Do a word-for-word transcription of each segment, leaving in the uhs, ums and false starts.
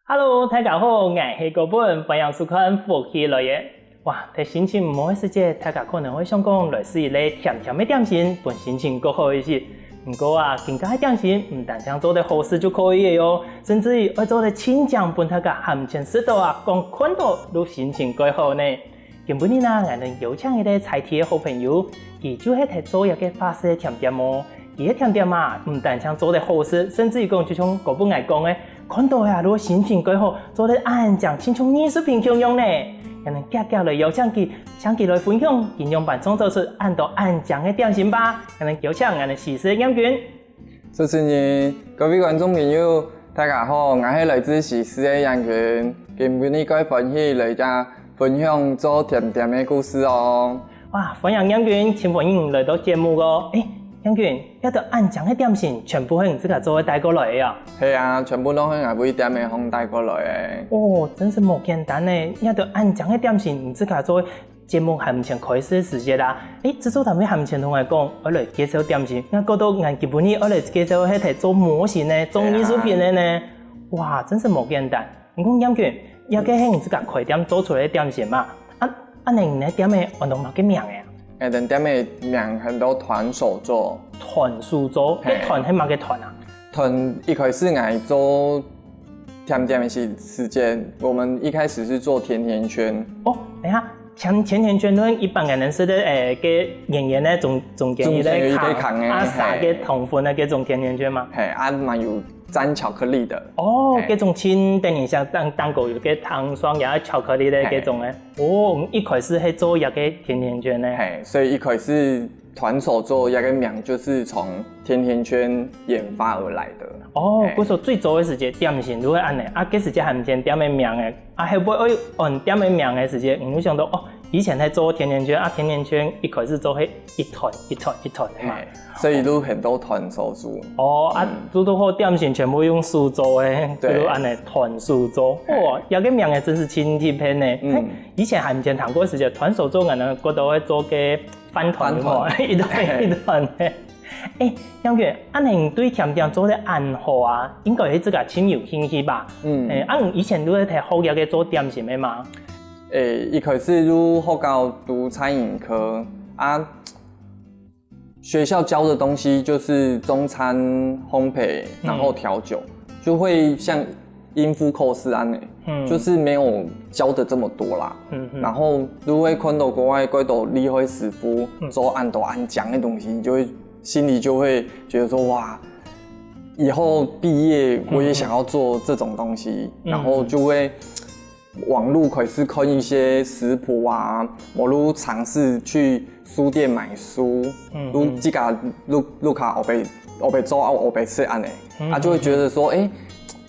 Hello，大家好，𠊎係高本，歡迎收看福氣來了。哇，在心情毋好个時節，大家可能會想講來食一粒甜甜个點心，分心情過好一息。毋過啊，今下个點心毋單淨做得好食就可以了喲，甚至於愛做得盡靚分大家還毋曾食到啊，講看到就心情過好呢。今晡日呢，𠊎等邀請一個在地个好朋友，佢就係在做一個法式个甜點哦。 佢个甜點啊，毋單淨做得好食，甚至於講就像高本𠊎講个，看到啊，就心情過好，做得恁靚，親像藝術品共樣呢。𠊎等遽遽來邀請佢，請佢來分享，佢仰般創造出恁多恁靚个點心吧。𠊎等邀請𠊎等西施个楊君。主持人，各位觀眾朋友，大家好，𠊎係來自西施个楊君，今晡日蓋歡喜來遮分享做甜點个故事哦。哇，歡迎楊君，真歡迎來到節目哦。誒，楊君， 這兜恁靚个點心全部係你自家做个帶過來个啊？係啊，全部都係𠊎位店个項帶過來个。哦，真係無簡單呢！這兜恁靚个點心你自家做个，節目還毋曾開始个時節啦，誒，製作單位還毋曾同𠊎講，愛來介紹點心，𠊎覺得𠊎今晡日愛來介紹个係做模型呢，做藝術品个呢。哇，真係無簡單！ 你講楊君，這個係你自家開店做出來个點心嘛？啊，恁樣你个店个安到麼个名个啊？𠊎等店个名安到團手作。團手作，嘿。該團係麼个團啊？團一開始𠊎做甜點个時，時間，我們一開始是做甜甜圈。哦，等一下，甜，甜甜圈，就係一般个人食个，誒，該圓圓个中，中間一個中間有一個空，空个，啊，嘿。撒該糖粉个該種甜甜圈嘛？嘿，啊，嘛有 沾巧克力的。哦，嘿。該種盡得人惜，當，當高有該糖霜，也有巧克力个該種个。嘿。哦，一開始係做這個甜甜圈呢。嘿，所以一開始團手作這個名就是從甜甜圈演發而來的。哦，嘿。故所最早个時節，點心就係恁樣，啊，該時節還毋知店个名个，啊，後尾愛安店个名个時節，你就想到，哦，以前係做甜甜圈，啊，甜甜圈一開始做係一團一團一團个嘛。嘿。 所以就安到團手作。哦，啊，嗯。做到好點心全部用手做个，對。就恁樣團手作。嘿。哇，這個名个真係盡特別呢。嗯。嘿，以前還毋曾聽過，時節團手作，𠊎等覺得會做个飯團，飯團。一團一團个。誒，楊君，恁樣你對甜點做得恁好啊，應該係自家盡有興趣吧？嗯。誒，啊，你以前就係在學這個做點心个嘛？誒，一開始就學校讀餐飲科啊， 學校教的東西就是中餐烘焙，嗯。然後調酒，就會像應付考試恁樣，嗯。就是沒有教的這麼多啦。嗯，嗯。然後就會看到國外幾多厲害師傅，嗯。做恁多恁靚个東西，你就會，心裡就會覺得說，哇，以後畢業我也想要做這種東西，嗯。然後就會 網路開始看一些食譜啊，無就嘗試去書店買書，嗯，就自家就，就較學會，學會做啊，學會食恁樣，嗯，啊，就會覺得說，誒，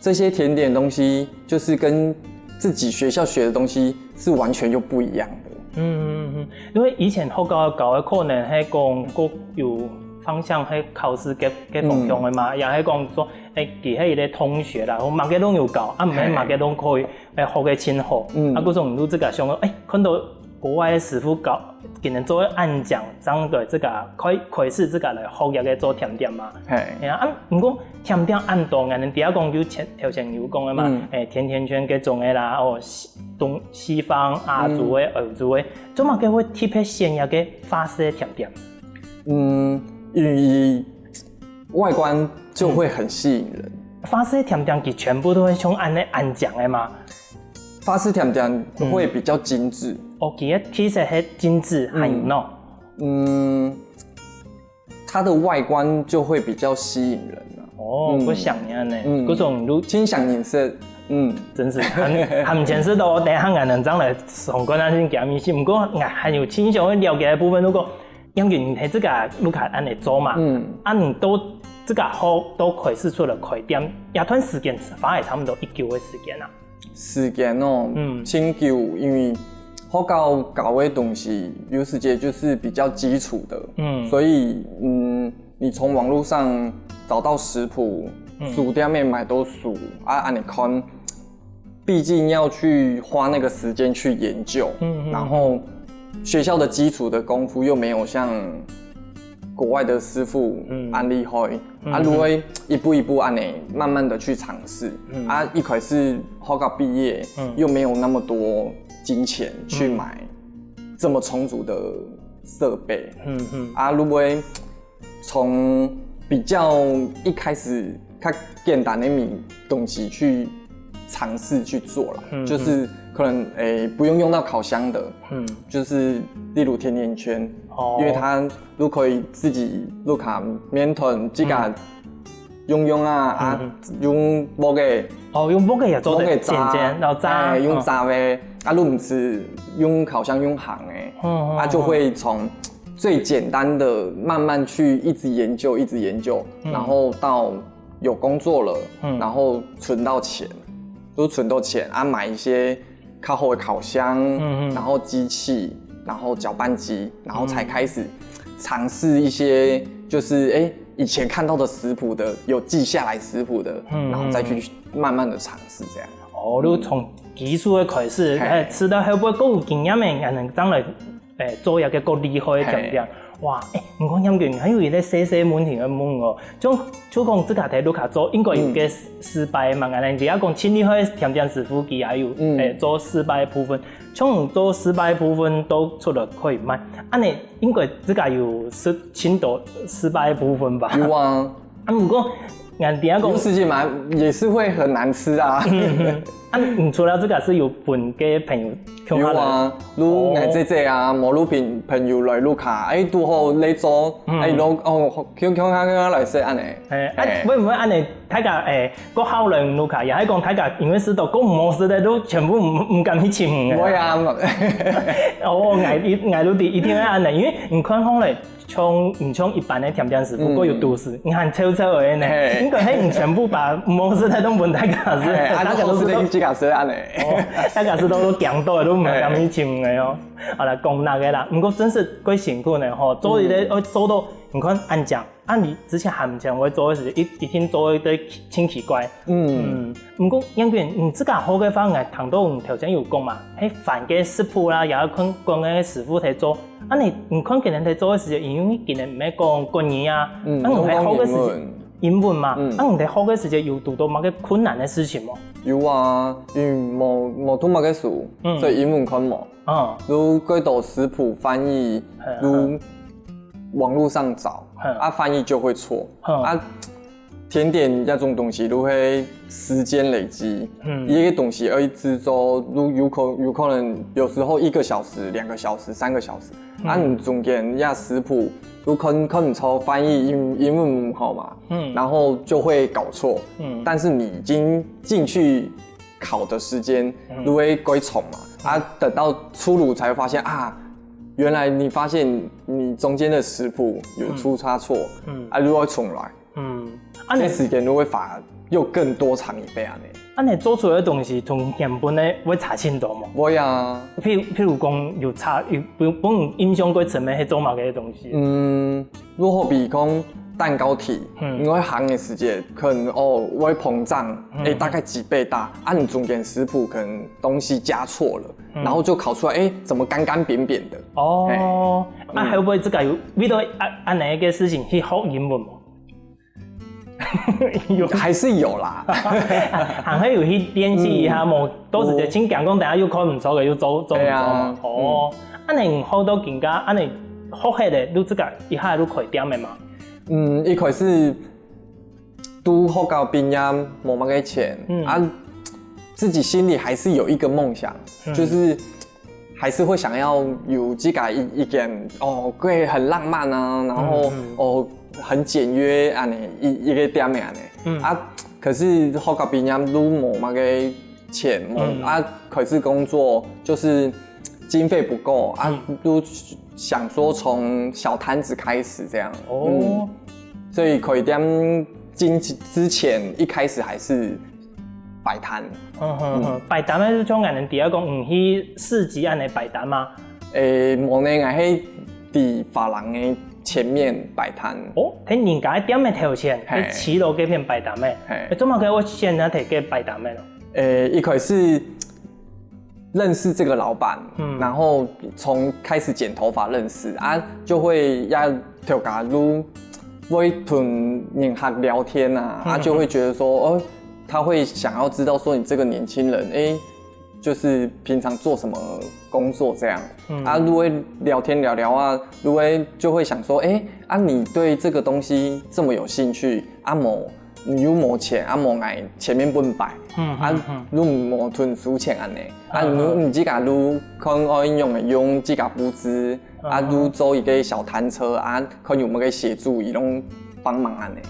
這些甜點東西就是跟自己學校學的東西是完全就不一樣的。嗯，嗯，嗯，因為以前學校教个可能係講，各有方向係考試个，个方向个嘛，嗯。也係講說，誒，佢係一個同學啦，或麼个都有教，啊，毋係，嘿。麼个都可以。 誒，學个盡好。嗯。啊，故所你就自家想講，誒，看到國外个師傅教，竟然做个恁靚，正對自家開，開始自家來學這個做甜點嘛。嘿。係啊，啊，毋過甜點恁多，𠊎等知影講有前，頭先有講个嘛，嗯。誒，甜甜圈該種个啦，哦，西，東，西方、亞洲个、嗯。歐洲个，做麼个會特別選這個法式个甜點？嗯，因為 外觀就會很吸引人。嗯。法式甜點佢全部都會像恁樣恁靚个嘛？法式甜點會比較精緻。嗯。哦，佢个特色係精緻，還有喏。嗯，它的外觀就會比較吸引人啊。哦，嗯。𠊎想你呢，嗯。𠊎想你都，盡想認識，嗯。真是，還，還毋曾識到，等一下𠊎等正來上課，那先講一些。毋過，𠊎還有盡想要了解个部分，如果 因為你係自家屋下恁樣做嘛，嗯。啊，你都自家學，都開始出來開店，這段時間花了差不多幾久个時間啊？時間哦，嗯。盡久，因為學校教个東西，有時節就是比較基礎的，嗯。所以，嗯，你從網路上找到食譜，嗯。書店裡買到書，啊，恁樣看， 畢竟要去花那個時間去研究，嗯，嗯。然後學校的基礎的功夫又沒有像国外的师傅，嗯，蛮厉害，嗯，啊，就会一步一步按呢慢慢的去尝试。嗯，啊，一开始学校毕业，嗯，又没有那么多金钱去买这么充足的设备，嗯嗯，啊，就会从比较一开始较简单的米东西去尝试去做了，嗯，就是可能诶不用用到烤箱的，嗯，就是例如甜甜圈，哦，因为它都可以自己就卡面团自家用用啊，啊，用木个，哦，用木个也做得煎煎，然后炸，哎，用炸个，啊，就毋使用烤箱用烘个，嗯，啊，就会从最简单的慢慢去一直研究，一直研究，然后到有工作了，然后存到钱，就存到钱啊，买一些 较好的烤箱，嗯嗯，然后机器，然后搅拌机，然后才开始尝试一些，就是哎以前看到的食谱的，有记下来食谱的，嗯，然后再去慢慢的尝试这样。哦，就从技术的开始，哎，吃到后背够有经验的，才能将来，哎，做一个够厉害的甜点。 哇，哎，毋过杨哥，還有一个細細問題要問哦，就就講自家在屋下做，應該有个失敗嘛，恁樣，你要講盡厲害甜點師傅佢也有，哎，做失敗部分，像做失敗部分都出來可以賣，恁樣應該自家有食盡多失敗部分吧？有啊，啊，毋過，人家講，有時間嘛，也是會很難吃啊。啊，你除了這個是有分給朋友，有啊，如𠊎姐姐啊，無如朋朋友來屋下，哎，拄好來做，哎，攏哦，共共下共下來食恁樣。哎，啊，會毋會恁樣？大家哎，過好來屋下，也係講大家因為食到過毋好食个，都全部毋毋敢去尋个。會啊，哦，𠊎一𠊎都一定會恁樣，因為你看吼咧。 像毋像一般个甜點師傅，過有廚師，你還臭臭个呢，應該係你全部把模式在弄分大家食，大家都是都自家食恁樣。哦，大家是都都講到都毋敢去尋个哦。好啦，講那个啦，毋過真是過辛苦呢吼，做一个哦做到，你看恁樣，啊你之前還前會做个時，一一定做一个真奇怪，嗯， 毋過楊哥，你自家學个話，𠊎聽到你頭先有講嘛，係番个食譜啦，也愛看看个師傅在做。啊你你看佢等在做个時節，因為佢等毋係講國語啊，啊你在學个時節，英文嘛，啊你在學个時節有堵到麼个困難个事情無？有啊，因為無無讀麼个書，所以英文看無。嗯，就過多食譜翻譯，就網路上找，啊翻譯就會錯，啊。 甜點這種東西都會時間累積，嗯，一個東西而已製作，有有可有可能有時候一個小時、兩個小時、三個小時，啊，你中間這食譜都看看毋出翻譯英英文毋好嘛，嗯，然後就會搞錯，嗯，但是你已經進去考的時間都會改長嘛，啊，等到出爐才會發現啊，原來你發現你中間的食譜有出差錯，嗯，啊，又要重來。 嗯，啊，你時間就會花又更多長一倍恁樣。啊，你做出來个東西同原本个會差盡多無？會啊。譬如譬如講有差，有分分你印象過深个係做麼个東西？嗯，就好比講蛋糕體，嗯，因為烘个時間可能哦會膨脹，嗯，欸，大概幾倍大，啊，你中間食譜可能東西加錯了，嗯，然後就烤出來，欸，怎麼乾乾扁扁的？哦，啊，會毋會這個有為著恁恁樣个事情去學英文無？ 有，還是有啦。還係有去練習一下無？到時就盡驚講，等下又看毋著个，又做做毋著嘛。對啊，哦，恁樣學到今下，恁樣學起來，你自家一下就開店个嘛？嗯，一開始讀學校畢業，無麼个錢，嗯，啊，自己心裡還是有一個夢想，嗯，就是 還是會想要有自家一一間哦，會很浪漫啊，然後哦很簡約恁樣一一個店个恁樣。啊，可是學校畢業都無麼个錢，無啊，開始工作就是經費不夠啊，都想說從小攤子開始這樣。哦，所以開店進之前一開始還是 擺攤。嗯哼哼，擺攤个就像𠊎等知啊講，嗯，去市集恁樣擺攤嘛。欸，無呢，𠊎係在髮廊个前面擺攤。哦，在人家个店个頭前，係，去騎樓該片擺攤个。係，做麼个會選擇在該擺攤个呢？欸，一開始認識這個老闆，嗯，然後從開始剪頭髮認識啊，就會要頭家就會同人客聊天啊，嗯。啊，就會覺得說，哦，他會想要知道說你這個年輕人，誒，就是平常做什麼工作這樣。嗯。啊，就會聊天聊聊啊，就會，就會想說，誒，啊，你對這個東西這麼有興趣，啊，無，你又無錢，啊，無𠊎前面分擺，嗯，啊，嗯，嗯。就無同收錢恁呢。啊，嗯，嗯。你，你自家就看愛用的用自家物資，啊，嗯。就做一個小攤車，啊，看有無个協助，佢攏幫忙恁呢。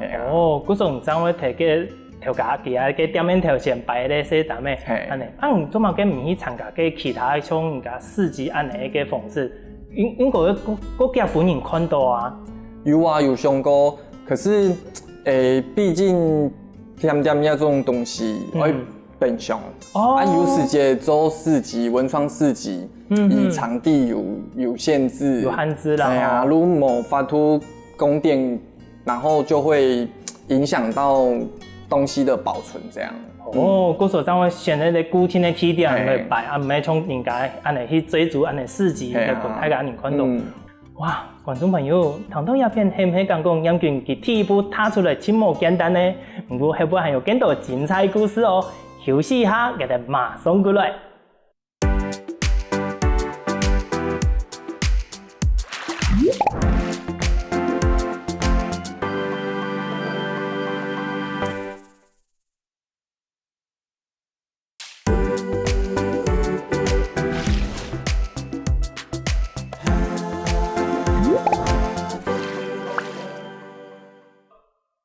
係啊。哦，故所你正會提个頭家，佢个店面頭前擺个細擔仔，係。恁呢。啊，你做麼个毋去參加个其他像人家市集恁呢个方式？應，應該會過，過加分人看到啊。有啊，有想過，可是，誒，畢竟甜點這種東西，嗯。愛 分享。哦。啊，有時節做市集，文創市集，嗯，嗯。佢場地有，有限制。有限制啦，哎呀，吼。如果無法度供電，然後就會影響到東西的保存這樣。哦，嗯。故所正會選擇个固定个地點來擺，嘿。啊，毋係像人家恁呢去追逐恁呢市集，嘿啊。來分大家人看到。嗯。 哇，觀眾朋友，聽到這片係毋係感覺嚴君佢第一步踏出來真無簡單呢？毋過後背還有更多精彩故事哦！休息一下，𠊎兜馬上過來。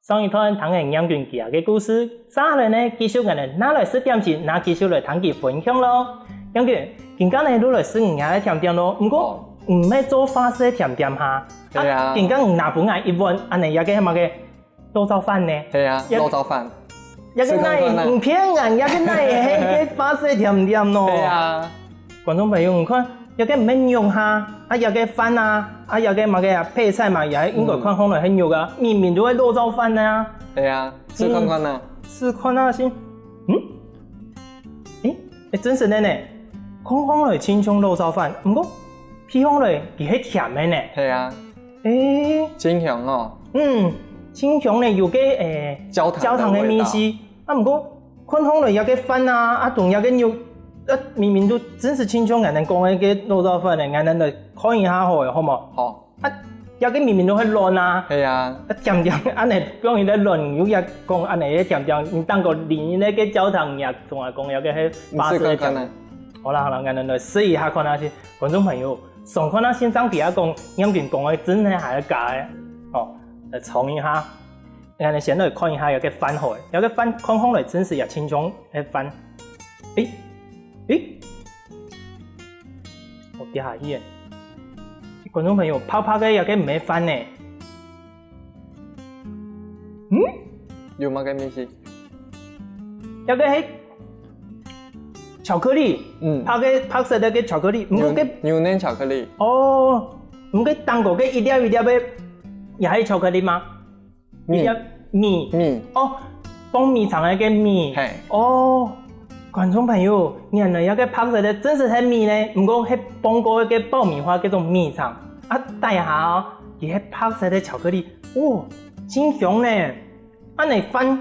上一段聽完嚴君佢个故事，接下來呢，繼續𠊎兜拿來食點心，拿繼續來聽佢分享咯。嚴君，今下呢，又來食你个甜點咯，毋過，哦。毋係做法式个甜點哈。對啊。啊，今下你拿分𠊎一碗，恁呢，這个係麼个？ 肉燥飯呢？係啊，也，肉燥飯。也个哪，試看看啊。你騙人，也个哪係个法式甜點咯？係啊。觀眾朋友，你看，這个毋係肉哈，啊，這个飯啊，啊，這个麼个啊，配菜嘛，也應該看起來係肉啊，嗯。明明就係肉燥飯啊。係啊，試看看啊。嗯，試看啊先。嗯？誒，誒，真實个呢，看起來親像肉燥飯，毋過鼻起來佢係甜个呢。係啊。 誒。真香哦。嗯，真香呢，有个，誒，焦糖个焦糖个味緒。味道。啊，毋過，看起來這个飯啊，啊，同這个肉，啊，明明就真實親像𠊎兜講个該肉燥飯呢，𠊎兜來看一下好了，好無？好。啊，這个明明都係卵啊。係啊。啊，甜甜恁呢，放佢个卵，又也講恁呢个甜甜，你當過淋那个焦糖，你也總係講這个係法式个甜甜。你試看看啊。好啦，好啦，𠊎兜來試一下看下先。觀眾朋友， 上課啊，先生比較講，嚴君講个真个還係假个？哦，來嚐一下。𠊎兜先來看一下這个飯好了，這个飯看起來真實也親像个飯。誒，誒，哦，跌下去了。觀眾朋友，白白个這个毋係飯呢。 嗯？有麼个味緒？這个係巧克力，嗯。白个，白色个巧克力，毋過个，牛，牛奶巧克力。哦，毋過頂高个一粒一粒个，也係巧克力嗎？米。一粒米。米。哦，放米腸个个米。嘿。哦，觀眾朋友，原來這个白色个真實係米呢，毋過係放過个爆米花該種米腸。啊，底下哦，佢係白色个巧克力。 哦，真香呢！恁呢飯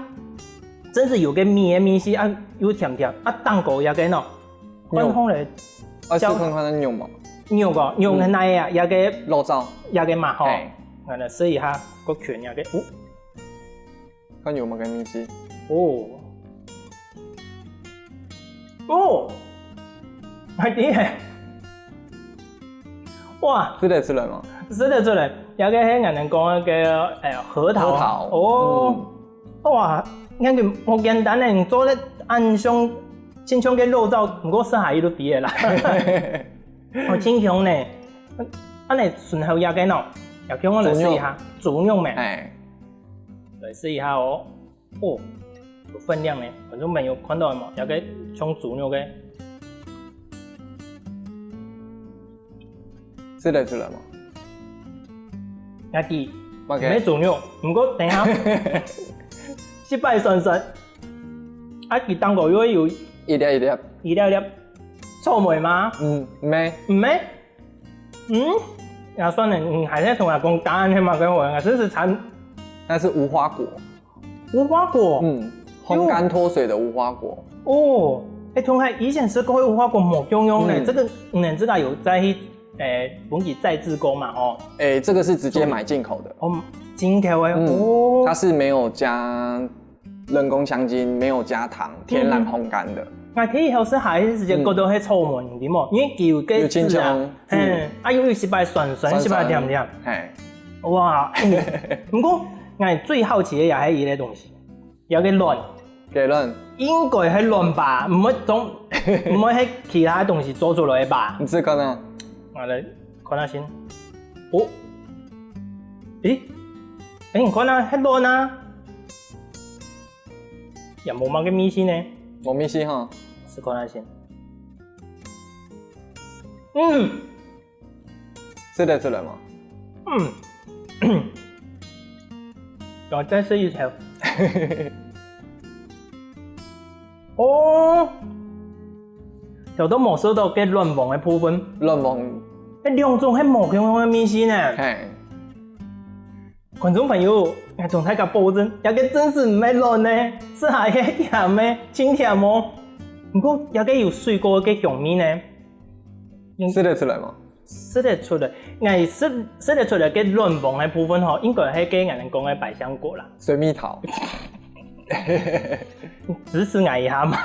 真係有个米个味緒啊，又甜甜啊，頂高這个喏，肉。看起來啊，試看看肉無？肉哦，肉个哪个啊？這个肉燥。這个嘛吼。嘿。𠊎來試一下，過近這个，哦。看有無个味緒？哦。 哦，還厲害！哇，食得出來嗎？食得出來，這个係𠊎兜講个，誒，核桃。核桃。哦，嗯。哇，你看無簡單呢，你做得恁像，親像个肉燥，毋過食下去都肥个啦。哦，真香呢。恁呢順口這个喏，也叫𠊎來試一下，豬肉咩？哎。來試一下哦。 哦，有分量呢，觀眾朋友看到無？這个像豬肉个。食得出來無？𠊎知，OK。毋係豬肉，毋過等一下，失敗算算。啊，佢頂高又有一粒一粒。一粒一粒，草莓嗎？嗯，毋係。毋係？ 嗯，啊，算了，你還係同𠊎講答案係麼个好啊？真是慘。那是無花果。無花果？嗯，烘乾脫水的無花果。哦，欸，同學，以前食過个無花果無共樣呢，嗯。這個，嗯，這個有在去，欸，分佢再製過嘛，吼。欸，這個是直接買進口的。哦，進口的，嗯，哦。它是沒有加人工香精，沒有加糖，天然烘乾的。嗯。該佢以後食下去時節，嗯。覺得係草莓，對無？因為佢有个有青汁啊，青，嗯。嗯，啊，有一息擺酸酸，酸酸。一息擺甜甜。嘿。哇，欸，毋過，𠊎最好奇个也係一個東西，有個卵。雞卵。應該係卵吧，毋會總，毋會係其他東西做出來吧？你試看啊。𠊎來看下先。哦，咦，欸，你看啊，係卵啊。 也無麼个味緒呢。無味緒吼。試看下先。嗯。食得出來無？嗯。我再試一下。哦，有都無試到該卵黃个部分。卵黃。該兩種係無共樣个味緒呢。嘿。 觀眾朋友，𠊎同大家保證，這個真實毋係卵呢，食下係甜个，真甜哦。毋過這個有水果个香味呢。食得出來無？食得出來，𠊎食，食得出來个卵黃个部分吼，應該係該𠊎等講个百香果啦。水蜜桃。 支持𠊎一下嘛。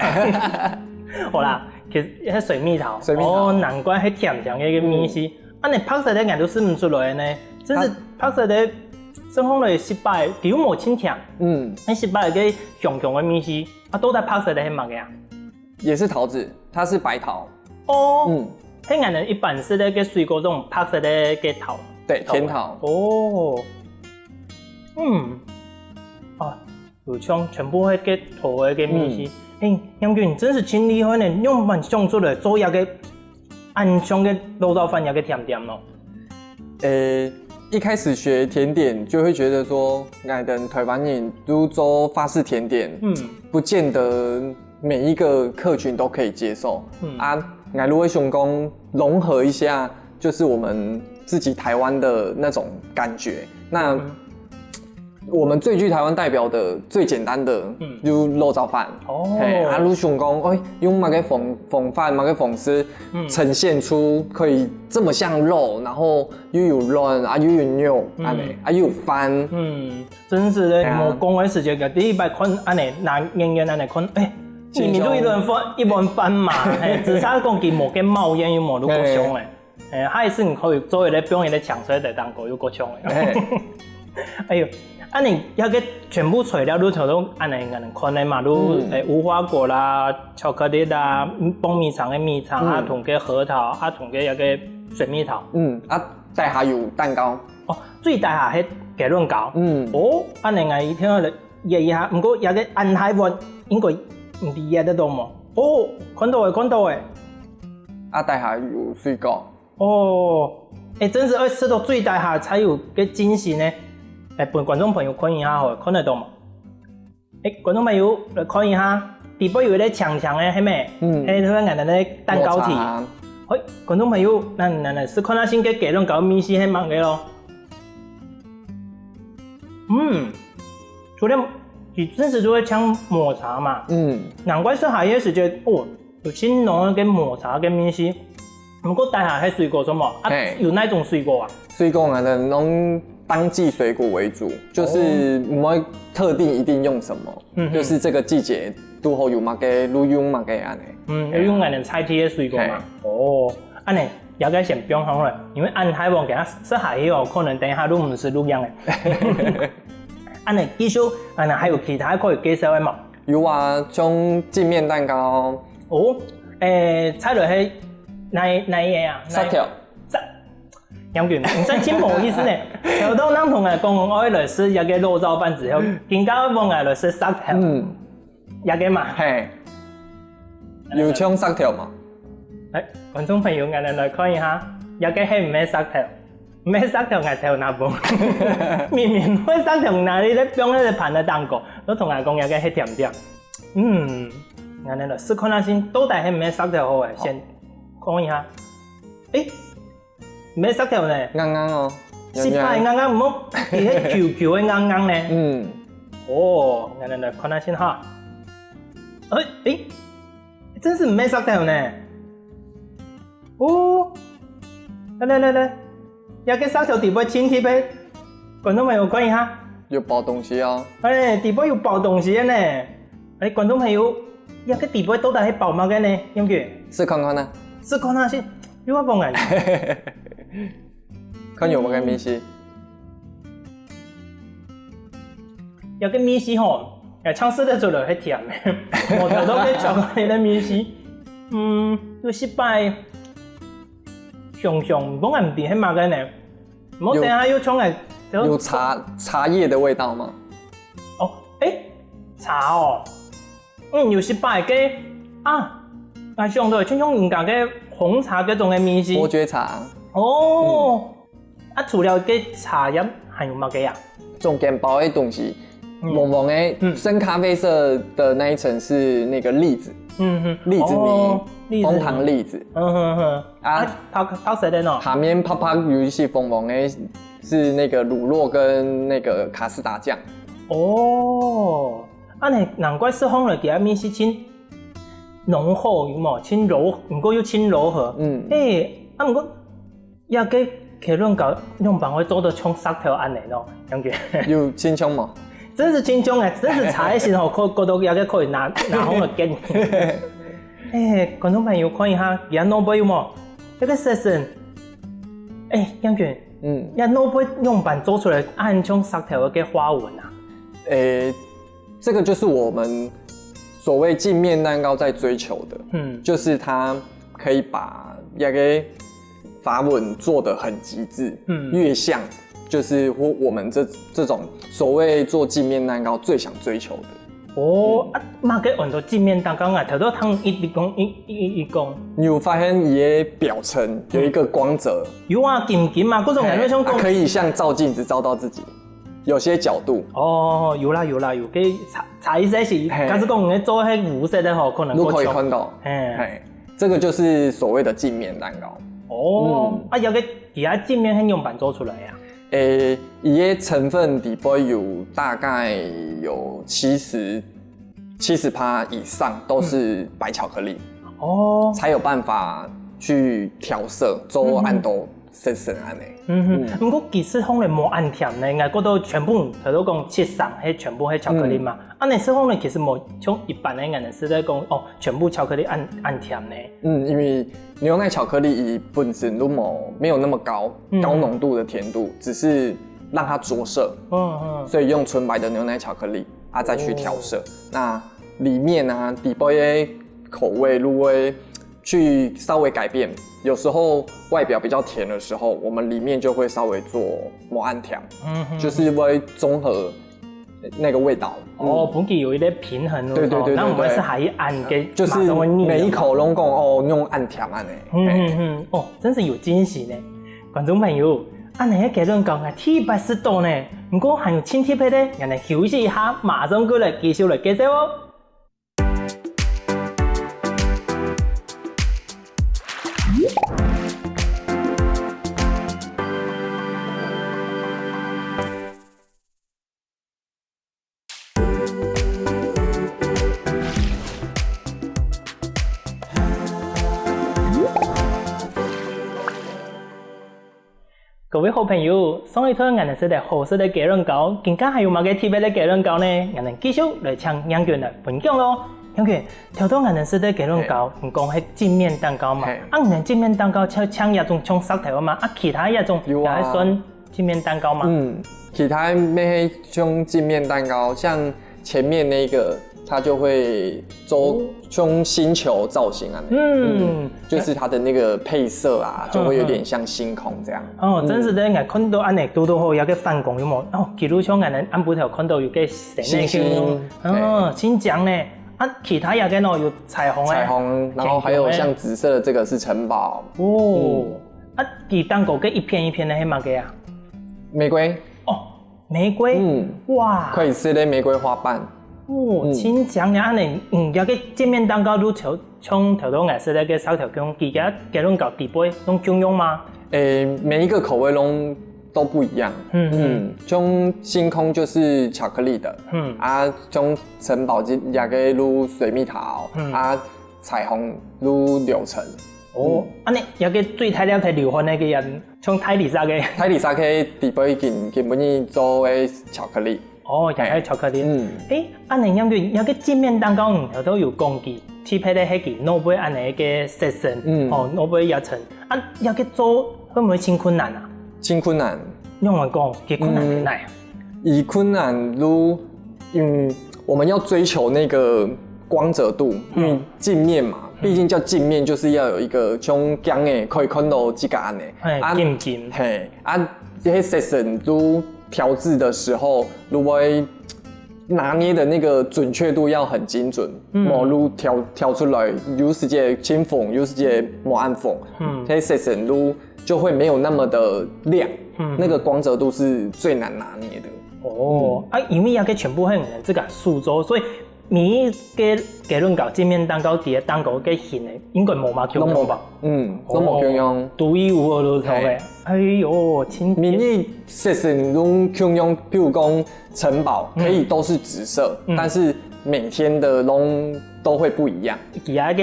好啦，其實係水蜜桃。水蜜桃。哦，難怪係甜甜个一個味緒。嗯。恁呢白色个𠊎都食毋出來呢，真係白色个，食起來食起來，佢又無盡甜。嗯。該食起來个香香个味緒，啊，到底白色个係麼个啊？也是桃子，它是白桃。哦。嗯。係𠊎等一般食个該水果種白色个該桃。對，甜桃。哦。嗯。啊， 有像全部係該桃仔个味緒。嗯。欸，楊君，真係盡厲害呢，仰般想出來做這個恁香个醪糟飯這個甜點咯？呃，一開始學甜點就會覺得說，𠊎等臺灣人都做法式甜點，嗯。不見得每一個客群都可以接受。嗯。啊，𠊎就會想講融合一下，就是我們自己臺灣的那種感覺。那，嗯。 我們最具臺灣代表的、最簡單的，嗯。就醪糟飯。哦。嘿，啊，就想講，欸，用麼个方、方法、麼个方式，嗯。呈現出可以這麼像肉，然後又有卵，啊，又有肉，嗯。恁呢，啊，又有飯。嗯，真係个，嘿啊。無講个時節，第一擺看恁呢，拿圓圓恁呢看，欸，明明就一碗飯，一碗飯嘛，嘿，只差講佢無該冒煙，又無摝過香欸。嘿。 欸，下一次你可以做一個放一個青菜在當中，又過香个。嘿。哎喲，恁呢，這個全部材料都頭先恁呢，恁呢看个嘛，都，嗯。欸，無花果啦、巧克力啦、嗯，爆米腸个米腸啊，嗯。同个核桃啊，同个這個水蜜桃。嗯，啊，底下有蛋糕。哦，最底下係雞卵糕。嗯。哦，恁呢，𠊎一定愛來 擛一下，毋過這個恁大碗應該毋知擛得到無？哦，看到欸，看到欸。啊，底下有水果。哦，欸，真係愛食到最底下才有該精神呢。欸，分觀眾朋友看一下好了，看得到無？欸，觀眾朋友來看一下，底背有一個青青个，係無？嗯。欸，佢係𠊎等个蛋糕體。抹茶。嘿，觀眾朋友，咱，咱來試看下先該雞卵糕味緒係麼个咯。 嗯，除了佢真實就會像抹茶嘛，嗯。難怪食下去个時節，哦，有盡濃个抹茶个味緒。毋過底下係水果，係無？啊，嘿。有哪種水果啊？水果啊，攏當季水果為主，就是哦。毋會特定一定用什麼，嗯哼。就是這個季節堵好有麼个，就用麼个恁呢。嗯，就用𠊎等在地个水果嘛。嘿。哦。 恁呢，這個先放好了，因為恁大碗佢食下去哦，可能等一下就毋使錄影了。恁呢，繼續，恁呢，還有其他可以介紹个無？有啊，像鏡面蛋糕。哦，欸，再來係哪，哪一個啊？石頭。石，楊君，你真真無意思呢。頭先人同𠊎講，𠊎愛來食這個醪糟飯之後，今下問𠊎來食石頭。嗯。 這個嘛。嘿。有像石頭無？欸，觀眾朋友，𠊎等來看一下，這個係毋係石頭？毋係石頭，𠊎頭那分。明明係石頭，哪裡在放在盤个當中，都同𠊎講這個係甜點。嗯，𠊎等來試看下先，到底係毋係石頭好欸，先看一下。欸，毋係石頭呢？硬硬哦，失敗硬硬，毋好，佢係球球个硬硬呢。嗯。哦，𠊎來看下先哈。哎，哎，真係毋係石頭呢。哦，來來來來，這个石頭底背青青个，觀眾朋友看一下。有包東西哦。哎，底背有包東西个呢。哎，觀眾朋友，這个底背到底係包麼个呢？楊軍？試看看啊。試看啊，係。 有啊，放眼。看有無个味緒？有个味緒吼，哎，嘗試得出來係甜个，無頭到个巧克力个味緒。嗯，有失敗，想想，毋過毋知係麼个呢？無等下又重來，有茶茶葉的味道嗎？哦，哎，茶哦。 嗯，有失敗个啊，𠊎想到就像人家个紅茶該種个味緒。伯爵茶。哦，啊，除了个茶葉還有麼个啊？中間包个東西，黃黃个深咖啡色的那一層是那個栗子，嗯哼，栗子泥，哦，栗子泥。楓糖栗子。嗯哼哼，啊，啊，白白色个喏。下面白白有一些黃黃个，是那個乳酪跟那個卡士達醬。哦， 恁呢，難怪食起來佢个味緒盡濃厚，有無？盡柔，毋過又盡柔和。嗯。嘿，啊，毋過，這个雞卵糕仰般會做到像石頭恁呢喏，楊軍？有親像無？真係親像欸，真係差一線吼，可，可到這个可以拿，拿紅了給你。欸，觀眾朋友看一下，佢个腦背有無？這个色素，欸，楊軍，嗯。這腦背仰般做出來，恁像石頭个花紋啊？欸， 這個就是我們所謂鏡面蛋糕在追求的，嗯。就是它可以把那個花紋做得很極致，嗯。越像就是我，我們這，這種所謂做鏡面蛋糕最想追求的。哦，嗯。啊，麼个安到鏡面蛋糕啊？頭頭聽一，一講，一，一，一講。你有發現佢个表層有一個光澤？有啊，金金嘛，各種感覺像光。欸，啊，可以像照鏡子照到自己。 有些角度。哦，有啦，有啦，有，可以差，差一些些，嘿。假使講你做該烏色个吼，可能你可以看到。嘿。嘿，這個就是所謂的鏡面蛋糕。哦，嗯。啊，這个，佢个鏡面係仰般做出來啊？欸，佢个成分底背有大概有七十，七十趴以上都是白巧克力，哦。才有辦法去調色，做恁多 色素恁呢。嗯哼，嗯。毋過其實講來無恁甜呢，𠊎覺得全部，頭頭講七成係全部係巧克力嘛。嗯。恁呢食起來其實無像一般个𠊎等食个講，哦，全部巧克力恁，恁甜呢。嗯，因為牛奶巧克力佢本身都無，沒有那麼高，嗯。高濃度的甜度，只是讓它着色。嗯，嗯。所以用純白的牛奶巧克力啊，再去調色。哦。那裡面啊，底背个口味，如果 去稍微改變。有時候外表比較甜的時候，我們裡面就會稍微做無恁甜，嗯哼。就是會綜合那個味道。哦，嗯。分佢有一個平衡，對，對，對，對，那我們是還ăn个，就是馬上會膩的嘛。每一口攏講，哦，用恁甜恁呢。嗯，嘿。嗯，嗯，哦，真是有驚喜呢。觀眾朋友，恁呢个雞卵糕啊，第一擺食到呢，毋過還有盡特別个，𠊎等休息一下，馬上過來繼續來介紹哦。 各位好朋友，上一段𠊎等食个好食个雞卵糕，今下還有麼个特別个雞卵糕呢？𠊎等繼續來請楊娟來分享咯。楊娟，頭到𠊎等食个雞卵糕，嘿。你講係鏡面蛋糕嘛？嘿。啊，你等鏡面蛋糕像，像這種像石頭嘛？啊，其他這種有啊。也還算鏡面蛋糕嘛？嗯，其他乜係像鏡面蛋糕，像 前面那個，它就會做，哦。像星球造型啊，嗯。嗯，就是它的那個配色啊，嗯，就會有點像星空這樣。哦，嗯。真係个，𠊎看到恁呢，堵堵好，有个反光有無？哦，比如像𠊎等暗晡頭看到有个星星，星星，哦，對。真靚呢。啊，其他有个喏，有彩虹个。彩虹，然後還有像紫色的這個是城堡。哦，嗯。啊，佢頂高个一片一片个係麼个啊？玫瑰。哦， 玫瑰，嗯，哇，可以食个玫瑰花瓣。哦，嗯。真靚呢，恁呢，嗯，這个鏡面蛋糕就像，像頭到𠊎食个个燒條卷，佢个雞卵糕底背攏共樣嘛？诶，每一个口味都都不一样。嗯嗯，像星空就是巧克力的，嗯啊，像城堡这两个有水蜜桃，嗯啊，彩虹有柳橙。哦，安尼，有个最大量在流汗个个人，像大理石个。大理石个底部已经根本做个巧克力。 哦，也係巧克力。嗯，誒，恁樣樣个，這个鏡面蛋糕，你頭先有講佢，特別个係佢外背恁樣个色澤，嗯，哦，外背一層，啊，這个做會毋會盡困難啊？盡困難。用來講，佢困難在哪？嗯，以困難如，嗯，我們要追求那個光澤度，因為鏡面嘛，畢竟叫鏡面，就是要有一個像鏡仔可以看到自家恁樣。嘿，啊，金金。嘿，啊，這些色澤都調製的時候，如果拿捏的那個準確度要很精準，嗯，無就調，調出來，有時節盡紅，有時節無恁紅，嗯，這些色澤都就會沒有那麼的亮，嗯，那個光澤度是最難拿捏的。哦，啊，因為這个全部係你自家手做，所以每一个雞卵糕、鏡面蛋糕、佢个蛋糕个形个，應該無麼共樣吧？攏無，嗯，攏無共樣。哦，獨一無二就係个。嘿。哎喲，真，每一色澤攏共樣，比如講城堡可以都是紫色，嗯，但是每天的攏都會不一樣。佢个，